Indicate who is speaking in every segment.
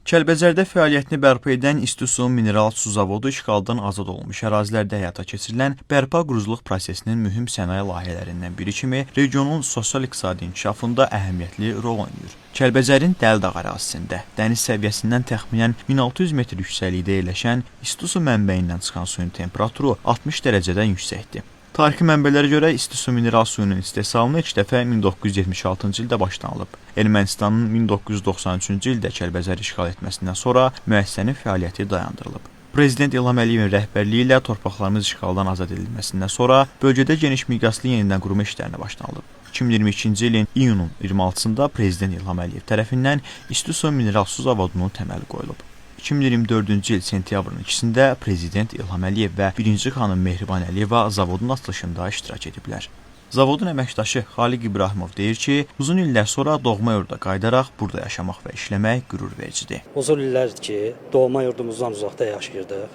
Speaker 1: Kəlbəcərdə fəaliyyətini bərpa edən İstisu Mineral Su Zavodu işğaldan azad olunmuş ərazilərdə həyata keçirilən bərpa quruculuq prosesinin mühüm sənaye layihələrindən biri kimi regionun sosial-iqtisadi inkişafında əhəmiyyətli rol oynayır. Kəlbəcərin Dəlidağ ərazisində dəniz səviyyəsindən təxminən 1600 metr yüksəklikdə yerləşən İstisu mənbəyindən çıxan suyun temperaturu 60 dərəcədən yüksəkdir. Tarixi mənbələrə görə istisu mineral suyunun istehsalını ilk dəfə 1976-cı ildə başlanılıb. Ermənistanın 1993-cü ildə Kəlbəcəri işğal etməsindən sonra müəssisənin fəaliyyəti dayandırılıb. Prezident İlham Əliyevin rəhbərliyi ilə torpaqlarımız işğaldan azad edilməsindən sonra bölgədə geniş miqyaslı yenidən qurma işlərinə başlanılıb. 2022-ci ilin iyunun 26-sında Prezident İlham Əliyev tərəfindən İstisu Mineral Su Zavodunun təməli qoyulub. 2024-cü il sentyabrın 2-sində Prezident İlham Əliyev və birinci xanım Mehriban Əliyeva zavodun açılışında iştirak ediblər. Zavodun əməkdaşı Xaliq İbrahimov deyir ki, uzun illər sonra doğma yurda qayıdaraq burada yaşamaq və işləmək qürurvericidir.
Speaker 2: Uzun illərdir ki, doğma yurdumuzdan uzaqda yaşayırdıq.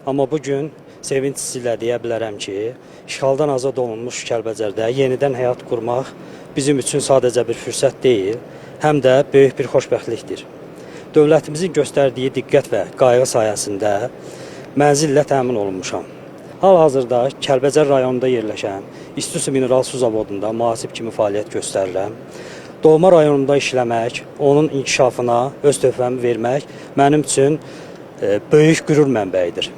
Speaker 2: Amma bu gün sevinç hissi ilə deyə bilərəm ki, işğaldan azad olunmuş Kəlbəcərdə yenidən həyat qurmaq bizim üçün sadəcə bir fürsət deyil, həm də böyük bir xoşbəxtlikdir. Dövlətimizin göstərdiyi diqqət və qayğı sayəsində mənzillə təmin olunmuşam. Hal-hazırda Kəlbəcər rayonunda yerləşən İstisu Mineral Su Zavodunda mühasib kimi fəaliyyət göstərirəm. Doğma rayonumda işləmək, onun inkişafına öz töhfəmi vermək mənim üçün böyük qürur mənbəyidir.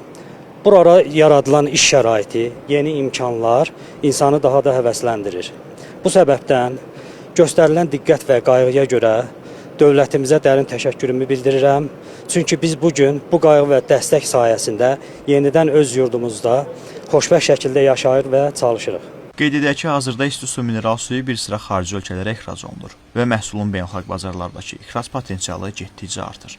Speaker 2: Burada yaradılan iş şəraiti, yeni imkanlar insanı daha da həvəsləndirir. Bu səbəbdən göstərilən diqqət və qayğıya görə dövlətimizə dərin təşəkkürümü bildirirəm. Çünki biz bu gün bu qayğı və dəstək sayəsində yenidən öz yurdumuzda xoşbəxt şəkildə yaşayır və çalışırıq.
Speaker 1: Qeyd edək ki, hazırda istisu mineral suyu bir sıra xarici ölkələrə ixrac olunur və məhsulun beynəlxalq bazarlardakı ixrac potensialı getdikcə artır.